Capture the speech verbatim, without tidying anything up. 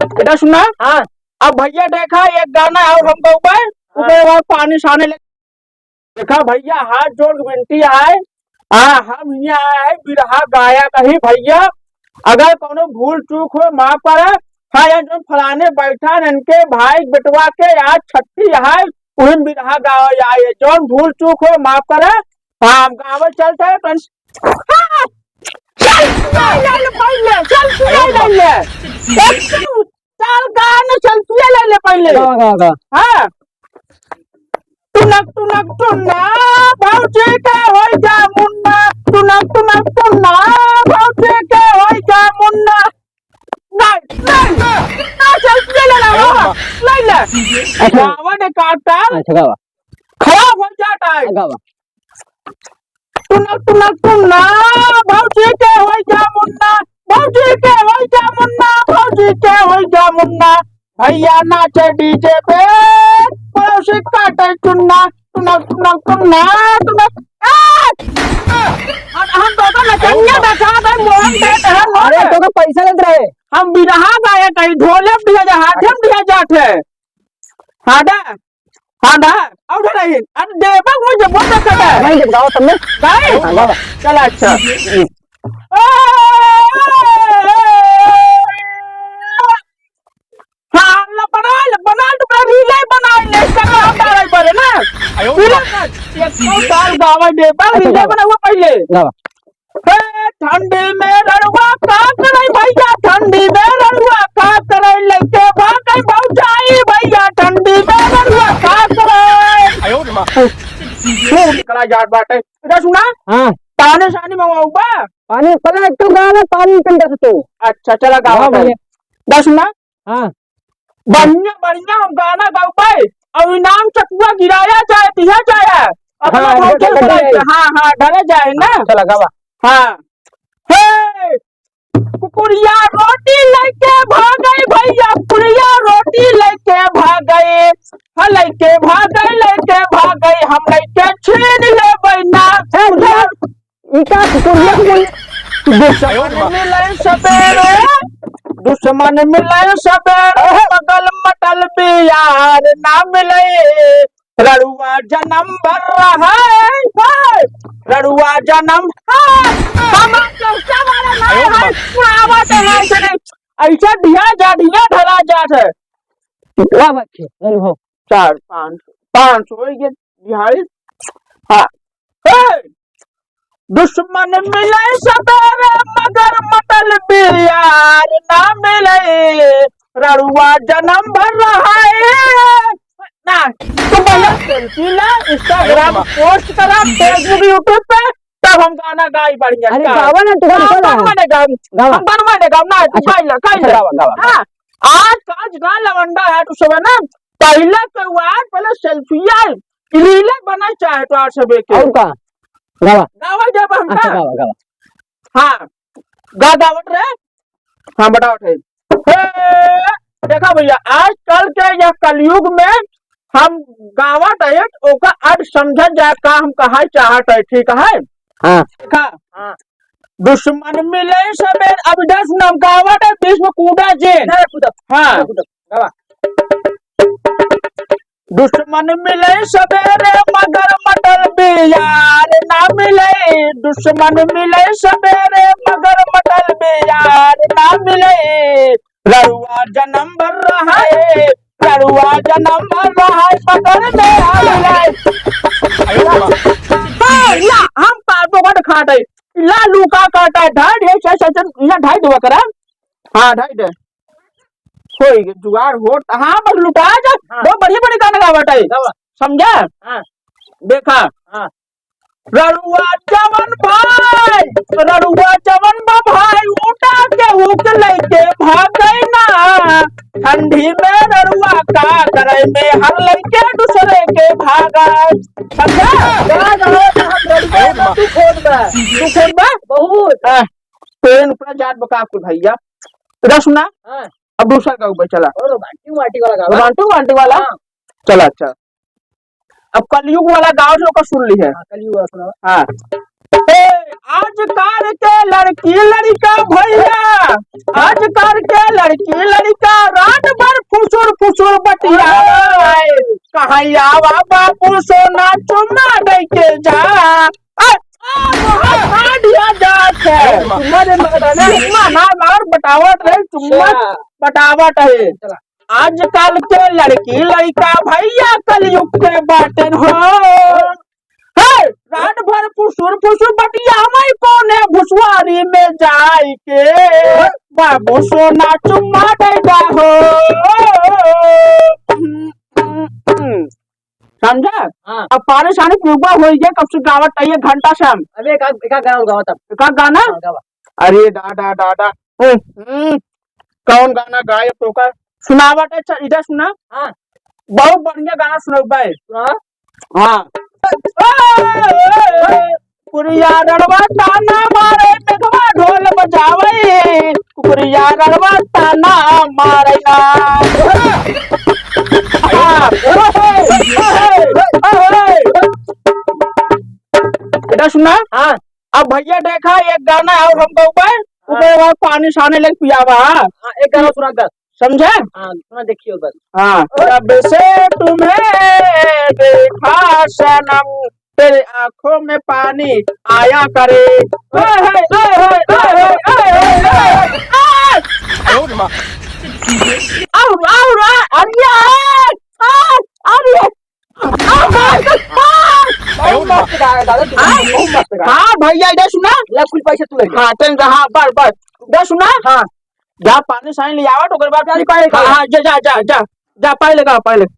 बेटा सुना। हाँ। अब भैया देखा, एक गाना और हम गउबे, हाँ। ओकरे बाद पानी साने लगे। देखा भैया, हाथ जोड़ के विनती है, आ, हम हियाँ आए हैं बिरहा गायक ही भैया, अगर कउनो भूल चूक होइ माफ करे। हाँ, ये जउन फलाने बैठा हैं, इनके भाई बेटवा के आज छट्टी है, उहिन बिरहा गावे आए, जउन भूल चूक होइ माफ करे। हाँ, हम गावे चलते हैं, अपन चल, चल, चल, पहले, चल, चल, चल, चल। एक चल, गाना चल, तू ले ले पहले। गा, गा, गा। हाँ। टुनक, टुनक, टुन्ना, भौजी के होई जा मुन्ना। टुनक, टुनक, टुन्ना, भौजी के होई जा मुन्ना। नहीं, नहीं, ना चल, तू ले ले, ले, ले, ले, ले। अच्छा। गावा ने काटा। अच्छा, गावा। खराब हो जाता है। गावा। टुनक, टुनक, टुन्ना, भौजी के होई जा मुन्ना, भौजी के होई जा मुन्ना, भौजी के होई जा मुन्ना। भैया नाचे डीजे पे, पड़ोसी काटे चुन्ना। टुनक, टुनक, टुन्ना, टुनक, आ! हम, हम तो, तो नचनिया देखा दे, मोहन के तहन अरे, होत। तो का पैसा लेत रहे? हम बिरहा गाए कहीं, ढोले में दिया जा, हाथे में दिया जात है। हाँ दा। हाँ, दा, और उठा रही। अरे, देवा, मुझे बहुत अच्छा है। नहीं, गावा तुमने। गाए? हाँ, गावा। चला, अच्छा। हाँ, ला, बना ले, बना ले, तो पूरा relay बना ले, इसका काम डाले पड़े ना। आयो। Relay कर। एक सौ साल गावा देवा, अच्छा, relay गावा। बना हुआ पहले। गावा। हे ठंडी में रड़ुआ का करे भैया, ठंडी में रड़ुआ का करे, लइके भागे भौजाई भैया, ठंडी में रड़ुआ का करे। आयो रे माँ। खूब निकला जात बाटे। इधर सुना? हाँ। पानी सानी मंगवाऊ बा? पानी, पहले एक तो गाना पानी पिंडा से तू। अच्छा, चला गावा हाँ, भैया। इधर सुना? हाँ। बढ़िया, बढ़िया हम गाना गउबे, अउर इनाम चकुआ गिराया जाए, दिया जाए, अपना हाँ, भौजी ढरे जाए। हाँ, हाँ, ढरे जाए ना। हाँ, चला गावा। हाँ। हे, कुकुरिया रोटी लइके भागे भैया, कुकुरिया रोटी लइके भागे, हाँ, लइके भागे, लइके भागे, हम लइके छीन लेबै ना। हे, हे, ई का कुकुरिया के बोल? दुश्मन मिले सबेरे, दुश्मन मिले सबेरे, बगल मटल बियार ना मिले। रड़ुआ जनम भर रहे, हे, रड़ुआ जनम, हे, हमार चौसा वाला ना है, सुनावत है, ऐसे नहीं। ऐसा ढिया जा, ढिया ढला जात है। वाह, वाह, चलो, हो। चार, पाँच, पाँच होइ गए, ढियाई। हाँ। हे! दुश्मन मिले सबेरे मगर मटल बियार ना मिले, रड़ुआ जनम भर रहे ना। तो भैया selfie ला, Instagram post करा, Facebook, YouTube पे, तब हम गाना गाई बढ़िया। अरे का? गावा ना, तू गावा, हाँ, गावा। बनवा ने गावा। गावा। हम बनवा ने गावा ना, तू अच्छा, गाई ला, गाई अच्छा, ला। गावा, गावा, गावा। हाँ, आज, आज गा लवंडा है, तू सब है ना, पहले के हुआ, पहले selfie आई, रीले बना चाहे तो आज सबे के। और का? गावा। गावा जब हम अच्छा, का? गावा, गावा। हाँ, गा गावत रहे। हाँ, बतावत है। हे, देखा भैया, आजकल के यह कलयुग में हम गावत है, ओका अर्थ समझल जाए, का हम कहा चाहत है, ठीक है? हाँ। देखा? हाँ। दुश्मन मिले सबेरे, अब इधर सुना, हम गावत है, बीच में कूदा जे। ना कूदा। हाँ। ना कूदा। गावा। दुश्मन मिले सबेरे मगर मटल बियार ना मिले, दुश्मन मिले सबेरे मगर मटल बियार ना मिले। रड़ुआ जनम भर रहे, रड़ुआ जनम भर रहे, मगर में आ मिले। ला, ला, हम पार पकड़ खा दे, ला लुका काटा, ढाई, ढाई, चार, चार, चार, यहाँ ढाई देवा करा। हाँ, ढाई दे। होई गे, जुगाड़ होत। हाँ, बस लुटा जा। हाँ। बहुत बढ़िया, बढ़िया गाना गावत है। गावा। समझा? हाँ। देखा। हाँ। रड़ुआ जवन भाई, रड़ुआ जवन बा भाई, उठा के हुक लइके भागै ना। ठंडी में रड़ुआ का करै में हर लइके दूसरे के भागै। समझा? गावा, गावा, हम रड़ुआ में तू खोद बा। तू खोद बा? बहुत। हाँ। पेन ऊपर जात बका कुल भैया। इधर सुना। हाँ। अब दूसरा गाँव पे चला। और रोमांटिक वांटिक वाला गावा। रोमांटिक वांटिक वाला? हाँ। चला, अच्छा। अब कलयुग वाला गाँव से ओकर सुन ली है। हाँ, कलयुग वाला सुनावा। हाँ। ए, आजकल के लड़की लड़का भैया, आजकल के लड़की लड़का आवा बाबू सोना चुम्मा दे के जा। आ, आ, आ, आ दिया जात है। चुम्मा दे मत ना। चुम्मा ना मार, पटावत रहे, चुम्मा अच्छा। पटावत है। चला। आजकल के लड़की लड़का भैया कलयुग के बाटेन हो। हे, रात भर फुसुर फुसुर बतियावै कोने भुसवारी में जाई के। बाबू सोना चुम्मा दे दा हो। समझा? हाँ। अब पानी सानी पीबा होई गया, कब से गावत आइए घंटा से हम। अबे एक, एक गाना गावा तब। एक गाना? हाँ, गावा। अरे दादा, दादा। हम्म, हम्म। कौन गाना गाए तो का? सुनावत है, अच्छा, इधर सुना। हाँ। बहुत बढ़िया गाना सुनाओ भाई। सुना। हाँ। कुकुरिया रड़वा ताना मारे, मेघवा ढोल बजावे। कुकुरिया रड़वा ताना मारे ना। हाँ। इधर सुना। हाँ। अब भैया देखा, एक गाना और हम गौबे, हाँ। ओकरे बाद पानी सानी लेके पियावा, हाँ। हाँ, एक गाना सुना दे। समझे? हाँ, सुना देखियो बस। हाँ। जब से तुम्हें देखा सनम, तेरे आँखों में पानी आया करे। ओए होए, ओए होए, ओए होए, ओए होए, ओए होए। आ! और, और, अरे, आ! आ! अरे! बहुत मस्त गाया दादा, तू बहुत मस्त गाया। हाँ भैया, इधर सुना। ले, कुल पैसे तू ले ले। हाँ, चल, हाँ, बस, बस। इधर सुना। हाँ। जा पानी सानी ले आवा, तो ओकर बाद जा, फिर पानी हाँ, खा। हाँ, जा, जा, जा, जा, जा, पानी लेके आ, पानी लेके।